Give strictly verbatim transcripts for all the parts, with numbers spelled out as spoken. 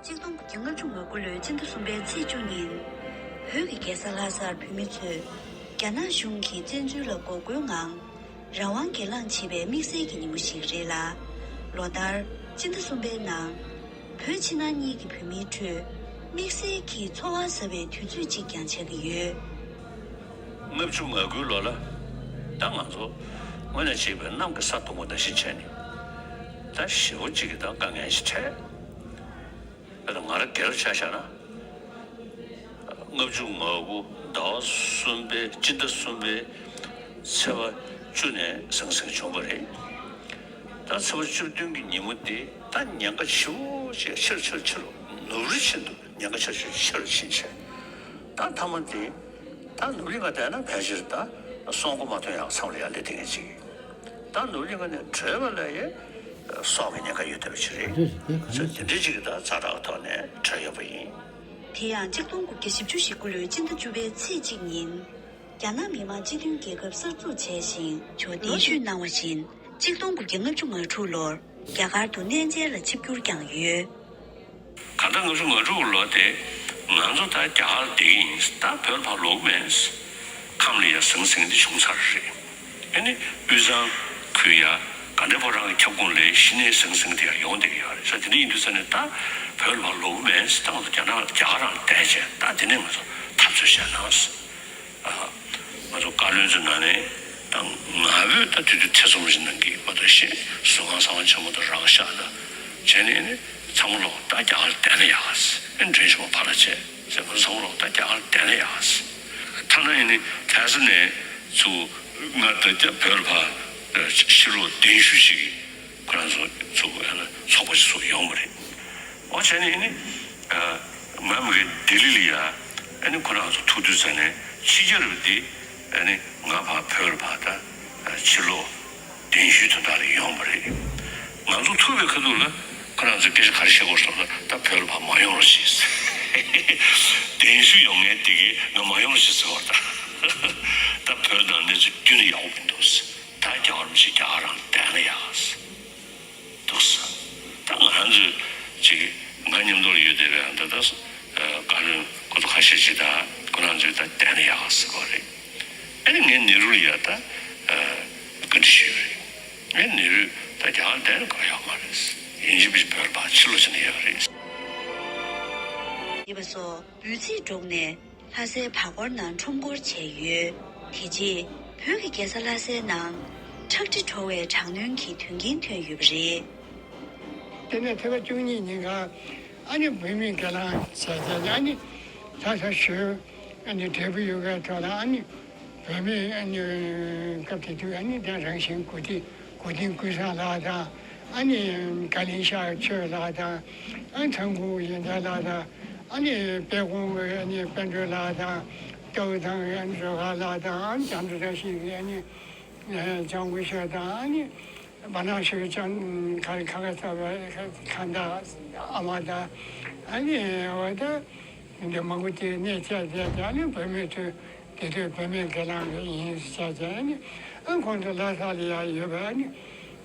གཅིག་སྟོང་དགུ་བརྒྱ་ལྔ་བཅུ་ང་དགུ་ལོའི་སྤྱི་ཟླ་གསུམ་པའི་ཚེས་བཅུ་ཉིན། བོད་ཀྱི་རྒྱལ་ས་ལྷ་སར་བོད་མི་ཚོས་རྒྱ་ནག་གཞུང་གི་བཙན་འཛུལ་ལ་འགོག་རྒོལ་ངང་རང་དབང་སྒེར་ལངས་བྱེད་པའི་དམིགས་བསལ་གྱི་ཉིན་མོ་ཞིག་རེད་ལ། ལོ་ལྟར་སྤྱི་ཟླ་གསུམ་པའི་ནང་། བོད་ཕྱི་ནང་གཉིས་ཀྱི་བོད་མིའི་ཁྲོད་དམིགས་བསལ་གྱི་ཚོར་བ་ཟབ་པའི་དུས་ཚོད་ཅིག་ཀྱང་ཆགས་ཀྱི་ཡོད། ལྔ་བཅུ་ང་དགུའི་ལོ་ལ། ད་ང་ཚོ་དངོས་གནས་བྱས་པའི་གནམ་གྱི་ས་སྟོང་པ་ནང་བཞིན་བྱས་ནས། ད་ཞེ་པོ་ཅིག་གི་ད་དཀའ་ངལ་ཞིག་འཕྲད། དཔེར་ན་ང་རང་སྒེར་ཆ་བཞག་ན། ལྔ་བཅུ་ང་དགུ་ཟླ་བ་གསུམ་པའི་སྤྱི་ཟླ་གསུམ་པའི་ཚེས་པ་བཅུ་ནས་ཟང་ཟིང་བྱུང་བ་རེད། ད་ཚེས་པ་བཅུ་བདུན་གྱི་ཉིན་མོ་དེ་ད་ཉེན་ཁ་ཆེ་བོ་ཞིག་ཆེ་རུ་ཆེ་རུ་ཆེ་རུ་ནུབ་རིམ་བཞིན་དུ་ཉེན་ཁ་ཆེ་རུ་ཆེ་རུ་ཕྱིན་བྱས། ད་མཐའ་མ་དེ་ད་ནུབ་གླིང་ག་བསྡད་ན་ཕལ་ཆེར་ད་སྲོག་མགོ་མ་ཐོན་ཡག་མཚམས་ལ་ཡར་སླེབས་བསྡད་མཁན་ཅིག་ད་ནུབ་གླིང་ག་ནས་བྲོས་པ་ལ་ཡང་སྲོག་གི་ཉེན་ཁ་ཡོད་བསྡད་པ་ཞིག་རེད། དེ་འདྲ་ཅིག་གི་ད་ཛ་དྲག་ཐོག་ནས་བྲོས་ཡོད་པ་ཡིན། དེ་ཡང་གཅིག་སྟོང་དགུ་བརྒྱ་བཞི་བཅུ་ཞེ་དགུ་ལོའི་སྤྱི་ཟླ་བཅུ་པའི་ཚེས་གཅིག་ཉིན། རྒྱ་ནག་མི་དམངས་སྤྱི་མཐུན་རྒྱལ་ཁབ་གསར་འཛུགས་བྱས་ཤིང་ཇོ་གདན་ཞུས་གནང་བ་བཞིན། གཅིག་སྟོང་དགུ་བརྒྱ་ལྔ་བཅུ་ང་དྲུག་ལོར་རྒྱ་གར་དུ་གནས་མཇལ་ལ་ཆིབས་བསྒྱུར་བསྐྱངས་ཡོད། གང་ལྟར་ལྔ་བཅུ་ང་དྲུག་ལོ་དེ་ང་ཚོ་ད་རྒྱ་གར་བསྡད་ཀྱི་ཡིན། ད་བོད་ལ་ཕར་ལོག་གི་མེད། ཁམས་ལ་ཡ་ཟང་ཟིང་དེ་བྱུང་ཚར་རེད། ཨ་ནི་དབུས་གཙང་ཁུལ་ཡ་ག་འདྲ་པོ་རང་གི་ཁྱབ་ཁོངས་ལ་གཞི་ནས་ཟང་ཟིང་དེ་ཡང་ཡོང་བསྡད་ཀྱི་ཡོད་རེད་ཟེར། དེ་འདྲ་ཡིན་དུས་ཙ་ནས་ད་བོད་ལ་ཕར་ལོག་གི་མེད། ད་ང་ཚོ་རྒྱ་ནག་རྒྱ་གར་རང་བསྡད་བྱས་ད་དེ་ནས་ང་ཚོ་འཐབ་རྩོད་བྱས་ན། ཨ། ང་ཚོ་བཀའ་བློན་ཚོའི་ནང་ནས་ད་ང་ཕོད་ད་དུས་དུས་ཐེ་ཚོམ་ཞིག་གནང་གི་མ་གཏོགས་ཤེས། ཟུར་ཁང་གསང་བ་ཆེན་མོ་དང་རག་ཤག་ད་བྱས་ནས་ནི་ཚང་མ་ལོག་ད་རྒྱ་གར་བསྡད་ན་ཡག་ཟེར། ཨེ་མགྲོན་ཆེན་མོ་ཕར་ལ་བྱས་ཟེར། ང་ཚོ་ཚང་མ་ལོག་ད་རྒྱ་གར་བསྡད་ན་ཡག་ཟེར། ཐ་ན་ཡིན་ནི་ཐེ་ས་ནས་ཚུར་ང་ད་ལྟ་བོད་ལ་ཕར་ཕྱིར་ལོག་གདན་ཞུ་ཞིག་གི་ཁོ་རང་ཚོ་ཚོ་ཚོགས་པ་ཞིག་ཚུགས་ཡོང་བ་རེད། འོ་བྱས་ནས་ཨ་ནི་ང་མི་གི་ལྡི་ལི་ལ་ཡ་ཨ་ནི་ཁོ་རང་ཚོ་ཐུག་དུས་ཙ་ནས་ཕྱི་རྒྱལ་རབས་འདི་ཨ་ནི་ང་ཕར་བོད་ལ་ཕར་ད་ཕྱིར་ལོག་གདན་ཞུའི་དོན་དག་ལ་ཡོང་བ་རེད། ང་ཚོ་ཐུག་པའི་ཁ་ཐུག་ལ་ཁོ་རང་ཚོས་སྐད་ཆ་ག་རེ་བཤད་དགོས་སོང་ན། ད་བོད་ལ་ཕར་མ་ཡོང་རོགས་བྱེད་ཟེར། གདན་ཞུ་ཡོང་མཁན་དེ་གིས་ང་མ་ཡོང་རོགས་བྱེད་ཟེར་བ་ད། ད་བོད་ནང་གནས་ཚུལ་རྒྱུན་ནས་ཡག་པོ་མི་འདུག་ཟེར། ད་རྒྱ་གར་མི་ཤེས། རྒྱ་གར་རང་བསྡད་ན་ཡག་ཟེར། འདུག་ཟེར། ད་ང་རང་ཚོས་ཅིག་ང་མཉམ་དུ་ལ་ཡོད་བསྡད་པའི་ཨ་ད་ད་བཀའ་བློན་ཁོ་ཚོ་ཁ་ཤས་ཅིག་ད་ཁོ་རང་ཚོས་ད་བསྡད་ན་ཡག་ཟེར་གོ་རེད། ཨ་ནི་ངས་ནེ་རུ་ལ་ཡ་ད་བཀའ་འདྲི་ཞུས་པ་རེད། ངས་ནེ་རུས་ད་རྒྱ་གར་བསྡད་ན་ག་ཡག་མ་རེད། ཡིན་གཅིག་མིན་གཅིག་བོད་ལ་ཕར་ཕྱིར་ལོག་བྱས་ན་ཡག་རེད། ཡིན་པ་སོགས་འབོད་ཚིག་སྒྲོག་ནས། ལྷ་སའི་བར་སྐོར་ནང་ཁྲོམ་སྐོར་བྱས་ཡོད། དེ་རྗེས་བོད་ཀྱི་རྒྱལ་ས་ལྷ་སའི་ནང་ཁྲག་དྲི་བྲོ་བའི་དྲག་གནོན་གྱི་དོན་རྐྱེན་ཐོན་ཡོད་པ་རེད། དེ་ནས་ཕྱི་ཟླ་བཅུ་གཉིས་ཉིན་ཀ་ཨ་ནི་བོད་མིའི་སྒེར་ལངས་བྱས་བྱས་ཨ་ནི་ལྷ་ས་ཞོལ་ཨ་ནི་འབྲས་སྤུངས་ཡུལ་གའི་ཐོག་ལ་ཨ་ནི་བོད་མིའི་ཨ་ནི་སྐབས་དེ་དུས་ཨ་ནི་དེ་རང་བཞིན་གོ་སྒྲིག་གོ་སྒྲིག་ཀུན་བཟང་ལགས་དང་། ཨ་ནི་དགའ་ལྡན་ཤར་ཆོས་ལགས་དང་། ཨ་ཚང་ཁུ་ཡོན་ཏན་ལགས་དང་། ཨ་ནི་དཔལ་ཁོང་གི་ཨ་ནི་དཔལ་སྒྲོན་ལགས་དང་། སྐྱབས་ཐང་གི་ཨ་ནི་སྒྲོལ་དཀར་ལགས་དང་། ཨ་ནི་བྱང་དུ་བཀྲ་ཤིས་ཀྱི་ཨ་ནི་ལྕམ་སྐུ་ཞབས་དང་། ཨ་ནི་བ་ནག་ཤོད་ཀྱི་ལྕམ་ཁ་ཁ་ཁ་ས་བ་ཁ་ཁ་མདའ་ཨ་མ་དང་། ཨ་ནི་འོ་ད་འདི་མང་པོ་ཅིག་གནས་བཅས་བྱས་ཀྱང་ཨ་ནི་བོད་མི་ཚོས། དེ་དུས་བོད་མིའི་སྒེར་ལངས་ཡིན་ཟེར་བྱས་ཨ་ནི་ཨ་ཁོང་ཚོ་ལྷ་ས་ལ་ཡར་ཡོད་པ་ཨ་ནི་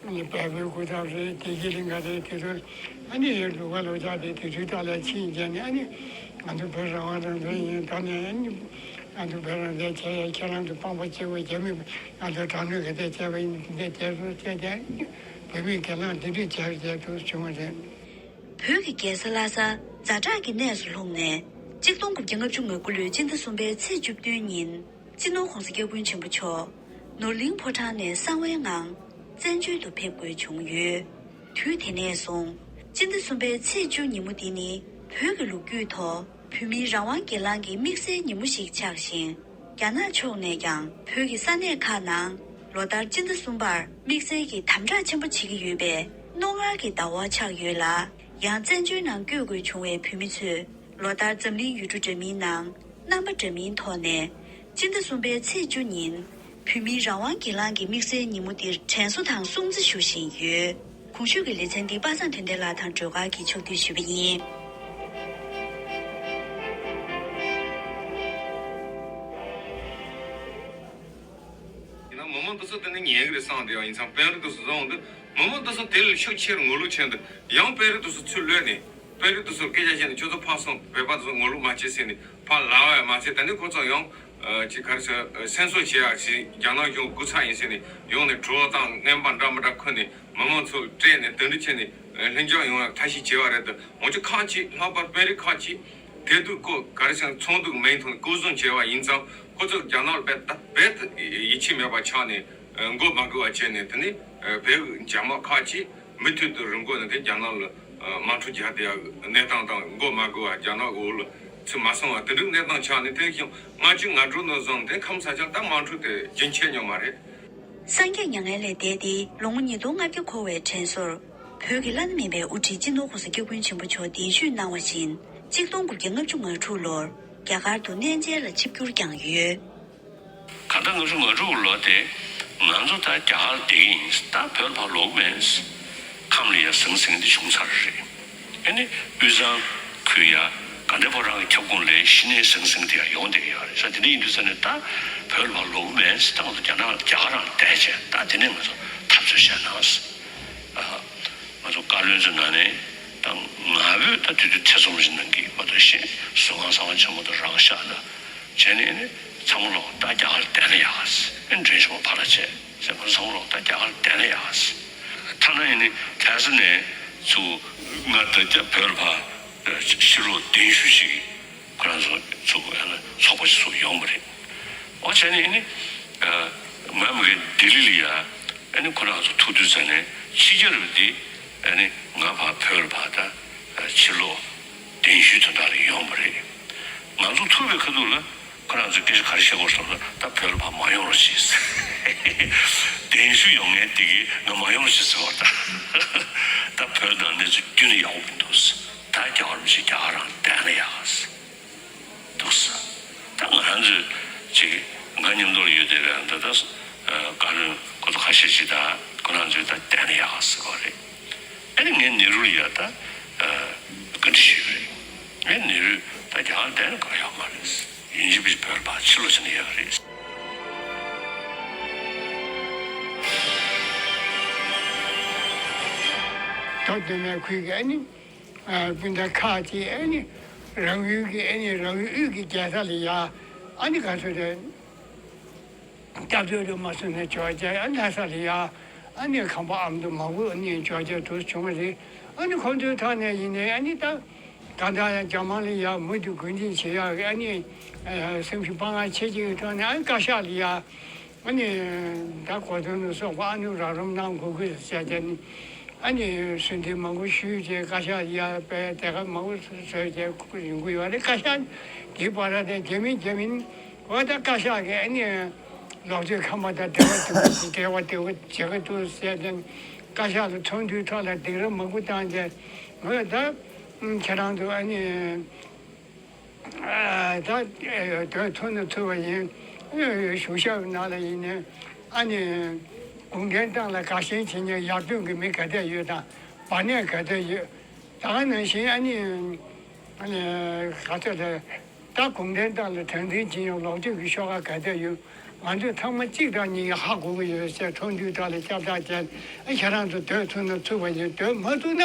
ཨ་ནི་བལ་པོའི་སྐུ་ཚབ་རེད། བདེ་སྐྱིད་གླིང་ག་རེད། དེ་ཚོ་ཨ་ནི་ལུང་པ་ལོ་ཆགས་དེ་དེ་དུས་ད་ལ་ཕྱིན་བྱས་ནས་ཨ་ནི་ང་ཚོ་བོད་རང་དབང་རང་བཙན་ཡིན། ད་ནས་ཨ་ནི་ང་ཚོ་བོད་རང་བཙན་བྱས་ཡ་ཁྱེད་རང་ཚོ་དཔང་པོ་སྐྱེ་བོ་རྒྱ་མི་ང་ཚོ་དྲག་གནོན་ག་དེ་བྱས་པ་ཡིན། དེ་འདྲ་བྱས་སོང་བྱས་ཏེ་ཨ་ནི་བོད་མིའི་སྒེར་ལངས་དེ་འདྲ་བྱས་བྱས་འདུག་བྱུང་བ་རེད། བོད་ཀྱི་རྒྱལ་ས་ལྷ་ས་ཛ་དྲག་གི་གནས་སུ་ལྷུང་ནས། གཅིག་སྟོང་དགུ་བརྒྱ་ལྔ་བཅུ་ང་དགུ་ལོའི་སྤྱི་ཟླ་གསུམ་པའི་ཚེས་བཅུ་བདུན་ཉིན། སྤྱི་ནོར་༧གོང་ས་༧སྐྱབས་མགོན་ཆེན་པོ་མཆོག་ནོར་གླིང་ཕོ་བྲང་ནས་གསང་བའི་ངང་བཙན་བྱོལ་དུ་ཕེབས་དགོས་བྱུང་ཡོད། དུས་དེ་ནས་བཟུང་། སྤྱི་ཟླ་གསུམ་པའི་ཚེས་བཅུ་ཉིན་མོ་འདི་ནི་བོད་ཀྱི་ལོ་རྒྱུས་ཐོག་བོད་མིའི་རང་དབང་སྒེར་ལངས་ཀྱི་དམིགས་བསལ་ཉིན་མོ་ཞིག་ཆགས་ཤིང་། རྒྱ་ནག་ཕྱོགས་ནས་ཀྱང་བོད་ཀྱི་ས་གནས་ཁག་ནང་ལོ་ལྟར་སྤྱི་ཟླ་གསུམ་པར་དམིགས་བསལ་གྱི་དམ་དྲག་ཆེན་པོ་བྱེད་ཀྱི་ཡོད་པས་རྣོ་ངར་གྱི་ཟླ་བ་ཆགས་ཡོད་ལ། ཡང་བཙན་བྱོལ་ནང་བསྐྱོད་དགོས་བྱུང་བའི་བོད་མི་ཚོས་ལོ་ལྟར་འཛམ་གླིང་ཡུལ་གྲུ་འདྲ་མིན་ནང་རྣམ་པ་འདྲ་མིན་ཐོག་ནས་སྤྱི་ཟླ་གསུམ་པའི་ཚེས་བཅུ་ཉིན་བོད་མིའི་རང་དབང་སྒེར་ལངས་ཀྱི་དམིགས་བསལ་ཉིན་མོ་འདིར་དྲན་གསོ་དང་སྲུང་བརྩི་ཞུ་བཞིན་ཡོད། གོང་ཞུས་ཀྱི་ལེ་ཚན་འདི་པ་སངས་དོན་ལྡན་ལགས་དང་སྒྲོལ་དཀར་གྱིས་ཕྱོགས་བསྡུས་ཞུས་པ་ཡིན། ཡིན་ན་མི་མང་དེ་ཚོ་དེ་ནི་ཉན་གི་རེད་བསམ་བསྡད་ཡོད། ཡིན་ཙང་དཔོན་རིགས་དེ་ཚོ་བཟོ་འོང་དུས་མི་མང་དེ་ཚོ་དེ་ལ་ཤུགས་ཆེར་ངོ་ལོག་བྱས་འདུག་ཡང་དཔོན་རིགས་དེ་ཚོ་ཚུར་གློད་ནས་ དཔོན་རིགས་དེ་ཚོར་སྐད་ཆ་བཤད་ནས་ཁྱོད་ཚོ་ཕར་སོང་། བོད་པ་དེ་ཚོ་ངོ་ལོག་མ་བྱེད་ཟེར་ནས་ཕར་ལབ་པ་ཡང་མ་ཚད། ད་ནི་ཁོ་ཚོ་ཡང་ཅིག་ག་རེ་ཟེར། སེམས་གསོ་བྱེད་ཡག་ཅིག་རྒྱ་ནག་གཞུང་སྐུ་ཚབ་ཡིན་ཟེར་ནས་ཡོང་ནས་གྲོགས་དང་རྔན་པ་འདྲ་མི་འདྲ་ཁུར་ནས་མི་མང་ཚོ་སྤྲད་ནས་དེ་འདྲ་བྱས་ནས་ལྷིང་འཇགས་ཡོང་ཡག་ཐབས་ཤེས་བྱས་པ་རེད་དེ། འོན་ཀྱང་ཁག་ཅིག་ལྷག་པར་དཔོན་རིགས་ཁག་ཅིག་དེ་དུས་ཁོ་ག་རེ་ཟེར། ཚོགས་འདུ་མིང་ཐོག་ནས་སྐུ་གཟུགས་བྱས་པ་ཡིན་ཙང་ཁོ་ཚོ་རྒྱ་ནག་ལ་རྦད་དེ་རྦད་དེ་ཡིད་ཆེས་མེད་པ་ཆགས་ནས་མགོ་མ་སྒུར་བ་བྱས་ནས། དེ་ནས་བོད་ཀྱི་འཇབ་དམག་ཁག་ཅིག་མུ་མཐུད་དུ་རི་མགོ་ནས་དེ་རྒྱ་ནག་ལ་དམག་འཁྲུག་རྒྱག་བསྡད་ཡག་གི་གནས་སྟངས་དང་། མགོ་མ་སྒུར་བ་རྒྱ་ནག་གི་འོག་ལ་ཚུར་མ་སོང་བ་དེ་འདྲའི་གནས་སྟངས་ཆགས་ནས། དེ་བཞིན་ལྔ་བཅུ་ང་དྲུག་ནས་བཟུང་སྟེ་ཁམས་ས་ཆ་ད་དམག་འཁྲུག་དེ་རྒྱུན་ཆད་མྱོང་མ་རེད། སངས་རྒྱས་མྱ་ངན་ལས་འདས་ཏེ་ལོ་ངོ་ཉིས་སྟོང་ལྔ་བརྒྱ་འཁོར་བའི་དྲན་གསོར། བོད་ཀྱི་བླ་ན་མེད་པའི་དབུ་ཁྲིད་སྤྱི་ནོར་༸གོང་ས་༸སྐྱབས་མགོན་ཆེན་པོ་མཆོག་གདན་ཞུས་གནང་བ་བཞིན། གཅིག་སྟོང་དགུ་བརྒྱ་ལྔ་བཅུ་ང་དྲུག་ལོར་རྒྱ་གར་དུ་གནས་མཇལ་ལ་ཆིབས་བསྒྱུར་བསྐྱངས་ཡོད། གང་ལྟར་ལྔ་བཅུ་ང་དྲུག་ལོ་དེ་ང་ཚོ་ད་རྒྱ་གར་བསྡད་ཀྱི་ཡིན། ད་བོད་ལ་ཕར་ལོག་གི་མེད། ཁམས་ལ་ཡ་ཟང་ཟིང་དེ་བྱུང་ཚར་རེད། ཨེ་ནི་དབུས་གཙང་ཁུལ་ཡ་དགའ་ལྡན་ཕོ་བྲང་གི་ཁྱབ་ཁོངས་ལ་གཞི་ནས་ཟང་ཟིང་དེ་ཡ་ཡོང་བསྡད་ཡོད་རེད་ཤག་དེ་འདྲ་ཡིན་དུས་ཙ་ནས་ད་བོད་ལ་ཕར་ལོག་གི་མེད། ད་ང་ཚོ་རྒྱ་ནག་རྒྱ་གར་རང་བསྡད་བྱས། ད་དེ་ནས་ང་ཚོ་འཐབ་རྩོད་བྱས་ན། ཨ། ང་ཚོ་བཀའ་བློན་ཚོའི་ནང་ནས་ད་ང་ཕོད་ད་དུས་དུས་ཐེ་ཚོམ་ཞིག་གནང་གི་མ་གཏོགས་གཞན་ཟུར་ཁང་གསང་བ་ཆེན་མོ་དང་རང་ཤག་ལ་བྱས་ནས་ནི་ཚང་མ་ལོག་ད་རྒྱ་གར་བསྡད་ན་ཡག་ཟེར། ཨེ་འདྲེན་ཞུ་བ་ཕར་ལ་བྱས་ཟེར། ང་ཚང་མ་ལོག་ད་རྒྱ་གར་བསྡད་ན་ཡག་ཟེར། ཐ་ན་ཡིན་ནི་ལྷ་ས་ནས་ཚུར་ང་ད་རྒྱ་བོད་ལ་ཕར་ཕྱིར་ལོག་གདན་ཞུ་ཞིག་ཁོ་རང་ཚོ་ཚུར་ཚོགས་པ་ཞིག་ཚུར་ཡོང་བ་རེད། འོ་བྱས་ནས་ཨེ་ནི་ང་མི་གི་ལྡི་ལི་ལ་ཡ་ཨེ་ནི་ཁོ་རང་ཚོ་ཐུག་དུས་ཙ་ནས་ཕྱི་རྒྱལ་རབས་འདི་ཨེ་ནི་ང་ཕར་བོད་ལ་ཕར་ད་ཕྱིར་ལོག་གདན་ཞུའི་དོན་དག་ལ་ཡོང་བ་རེད། ང་ཚོ་ཐུག་པའི་ཁ་ཐུག་ལ་ཁོ་རང་ཚོས་སྐད་ཆ་ག་རེ་བཤད་དགོས་སོང་ན། ད་བོད་ལ་ཕར་མ་ཡོང་རོགས་བྱེད་ཟེར། གདན་ཞུ་ཡོང་མཁན་དེ་གིས་ང་མ་ཡོང་རོགས་བྱེད་ཟེར་བ་ད། ད་བོད་ནང་གནས་ཚུལ་ཁྱོན་ནས་ཡག་པོ་མི་འདུག་ཟེར། ད་རྒྱ་གར་མི་ཤེས། རྒྱ་གར་རང་བསྡད་ན་ཡག་ཟེར་འདུག་ཟེར། ད་ང་རང་ཚོས་ཅིག་ང་མཉམ་དུ་ཡོད་བསྡད་པའི་ད་ལྟ་བཀའ་བློན་ཁོ་ཚོ་ཁ་ཤས་ཅིག་ད་ཁོ་རང་ཚོས་ད་བསྡད་ན་ཡག་ཟེར་བ་རེད། ཨ་ནི་ངས་ནེ་རུ་ལ་ཡ་ད་བཀའ་འདྲི་ཞུས་པ་རེད། ངས་ནེ་རུས་ད་རྒྱ་གར་བསྡད་ན་དགོས་ཡག་མ་རེད། ཡིན་གཅིག་མིན་གཅིག་བོད་ལ་ཕར་ཕྱིར་ལོག་བྱས་ན་ཡག་རེད། མདོ་སྟོད་སྨད་ཁུལ་གྱི་ཨ་ནི་སྤུན་ཟླ་ཁག་ཅིག་ཨ་ནི་རང་ཡུལ་གྱི་ཨ་ནི་རང་ཡུལ་དབུས་ཀྱི་རྒྱལ་ས་ལ་ཡ་ཨ་ནི་ག་ཚོད་རེད། སྐྱབས་བཅོལ་དུ་མ་སོང་ནས་འབྱོར་བྱས། ཨ་ལྷ་ས་ལ་ཡ་ཨ་ནི་ཁམས་པ་ཨ་མདོ་མང་པོ་ཨ་ནི་འབྱོར་བྱས་འདུག་བྱུང་བ་རེད། ཨ་ནི་ཁོང་ཚོའི་ཐོག་ནས་ཡིན་ནའི་ཨ་ནི་ད་ད་ལྟ་རྒྱ་དམར་ལ་ཡ་མུ་མཐུད་རྒོལ་འཛིང་བྱེད་ཡག་གི་ཨ་ནི་སེམས་ཤུགས་དཔའ་ངར་ཆེ་ཆེ་གི་ཐོག་ནས་ཨ་ནི་བཀའ་ཤག་ལ་ཡ་ཨ་ནི་ད་གོ་དོན་ལ་སོགས་པ་ཨ་ནི་རོགས་རམ་གནང་དགོས་ཀྱི་ཟེར་བྱས་ནས་ཨ་ནི་གསོལ་འདེབས་མང་པོ་ཞུས་བྱས། བཀའ་ཤག་ལ་ཡ་དཔེ་དེ་ག་མང་པོ་བཟོས་བྱས་ཡོང་གི་ཡོད་རེད། བཀའ་ཤག་འདིའི་བར་དེ་རྒྱ་མིན་རྒྱ་མིན། འོ་ད་བཀའ་ཤག་གིས་ཨ་ནི་ལོག་སྤྱོད་ཁང་པ་དང་འབྲེལ་བ་དེ་འབྲེལ་བ་དེ་བྱེད་ཀྱི་འདུག་ཟེར་ཏེ། བཀའ་ཤག་ལ་ཚོགས་འདུའི་ཐོག་ལ་སྡིགས་ར་མང་པོ་བཏང་རྗེས། འོ་ད་ཁྱེད་རང་ཚོ་ཨ་ནི་ད་སྡོད་ཐུབ་ན་ཐུབ་པ་ཡིན། གཞུང་ཞབས་ནང་ལ་ཡིན་ནའི་ཨ་ནི་གུང་ཁྲན་ཏང་ལ་དགའ་ཞེན་བྱེད་མཁན་ཡར་ཐོན་གྱི་མི་ག་ཚད་ཡོད་དང་། བར་གནས་ག་ཚད་ཡོད། ད་ག་ནང་བཞིན་ཨ་ནི་ཨ་ནི་ག་ཚད་རེད། ད་གུང་ཁྲན་ཏང་ལ་དྲང་བདེན་བྱེད་ཡོང་ལོག་སྤྱོད་ཀྱི་ཤོག་ཁག་ག་ཚད་ཡོད། ང་ཚོས་ཚང་མ་གཅིག་དང་གཉིས་ཀྱིས་ཧ་གོ་གི་ཡོད་ཟེར། ཚོགས་འདུའི་ཐོག་ལ་ཁྱབ་བསྒྲགས་བྱས། ཨ་ཁྱེད་རང་ཚོ་སྡོད་ཐུབ་ན་ཚུགས་པ་ཡིན། སྡོད་མ་ཐུབ་ན་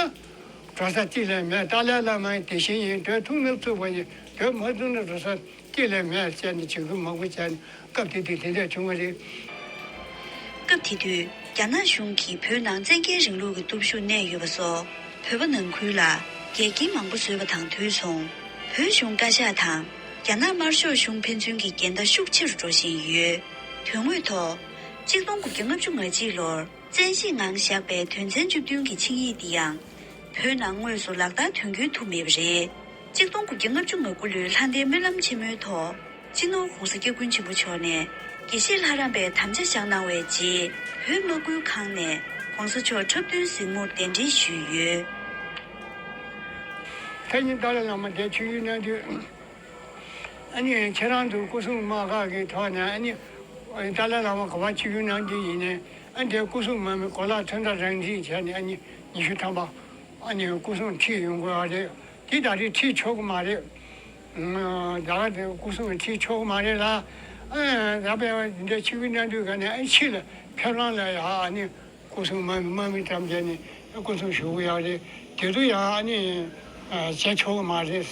འགྲོ་ས་གཅིག་ལས་མེད། ཏཱ་ལའི་བླ་མའི་དེ་བཞིན་ཡིན། སྡོད་ཐུབ་ན་ཚུགས་པ་ཡིན། སྡོད་མ་ཐུབ་ན་འགྲོ་ས་གཅིག་ལས་མེད་ཟེར་ནས་བྱེད་སྒོ་མང་པོ་བྱས་ནས། སྐབས་དེ་དུས་དེ་འདྲ་བྱུང་བ་རེད། སྐབས་དེ་དུས་རྒྱ་ནག་གཞུང་གིས་བོད་ནང་བཙན་རྒྱལ་རིང་ལུགས་ཀྱི་སྟོབས་ཤུགས་གནས་ཡོད་པ་སོགས། བོད་པ་ནང་ཁུལ་ལ་འགལ་རྐྱེན་མང་པོ་བཟོས་པ་དང་དུས་མཚུངས། བོད་གཞུང་བཀའ་ཤག་དང་རྒྱ་ནག་དམར་ཤོག་གཞུང་ཕན་ཚུན་གྱི་འགལ་ཟླ་ཤུགས་ཆེ་རུ་འགྲོ་བཞིན་ཡོད། དོན་དངོས་ཐོག་གཅིག་སྟོང་དགུ་བརྒྱ་ལྔ་བཅུ་ང་གཅིག་ལོར་བཙན་ཤེད་ངང་བཞག་པའི་དོན་ཚན་བཅུ་བདུན་གྱི་ཆིངས་ཡིག་འདི་ཡང་། བོད་ནང་དངོས་སུ་ལག་བསྟར་དོན་འཁྱོལ་ཐུབ་མེད་པ་རེད། གཅིག་སྟོང་དགུ་བརྒྱ་ལྔ་བཅུ་ང་དགུ་ལོའི་ལྷ་ལྡན་སྨོན་ལམ་ཆེན་མོའི་ཐོག་སྤྱི་ནོར་༸གོང་ས་༸སྐྱབས་མགོན་ཆེན་པོ་མཆོག་ནས་དགེ་བཤེས་ལྷ་རམས་པའི་དམ་བཅའ་བཞག་གནང་བའི་རྗེས། བོད་དམག་ཁུལ་ཁང་ནས་༸གོང་ས་མཆོག་འཁྲབ་སྟོན་གཟིགས་མོར་གདན་འདྲེན་ཞུས་ཡོད། ད་ནི་ཏཱ་ལའི་བླ་མ་དེ་ཆིབས་བསྒྱུར་གནང་དུས། ཨ་ནི་ཁྱེད་རང་ཚོ་སྐུ་སྲུང་དམག་ཁག་གི་ཐོག་ནས་ཨ་ནི་ཏཱ་ལའི་བླ་མ་ག་པར་ཆིབས་བསྒྱུར་གནང་རྒྱུ་ཡིན་ནའི། ཨ་འདྲའི་སྐུ་སྲུང་མ་མི་གོ་ལག་ཚོན་ཁྲ་རང་འཁྲིད་བྱས་ནས་ཨ་ནི་ཉི་ཤུ་ཐམ་པ་ཨ་ནི་སྐུ་སྲུང་ཁྲིད་ཡོང་དགོས་པ་རེད། དེ་ད་རེས་ཁྲིད་ཆོག་གི་མ་རེད། ད་ག་དེ་སྐུ་སྲུང་ཁྲིད་ཆོག་གི་མ་རེད་ལ། ཨ་ད་པའི་འདི་འདྲ་ཆིབས་བསྒྱུར་གནང་དུས་ག་ནས་ཨ་ཕྱི་ལ་ཕེབས་ལམ་ལ་ཡ་ཨ་ནི། སྐུ་སྲུང་དམག་མི་དམག་མི་ཐམས་ཅད་ནི་སྐུ་སྲུང་ཞུ་གི་ཡོད་རེད། དེ་ཚོ་ཡང་ཨ་ནི་ བྱེད་ཆོག་གི་མ་རེད།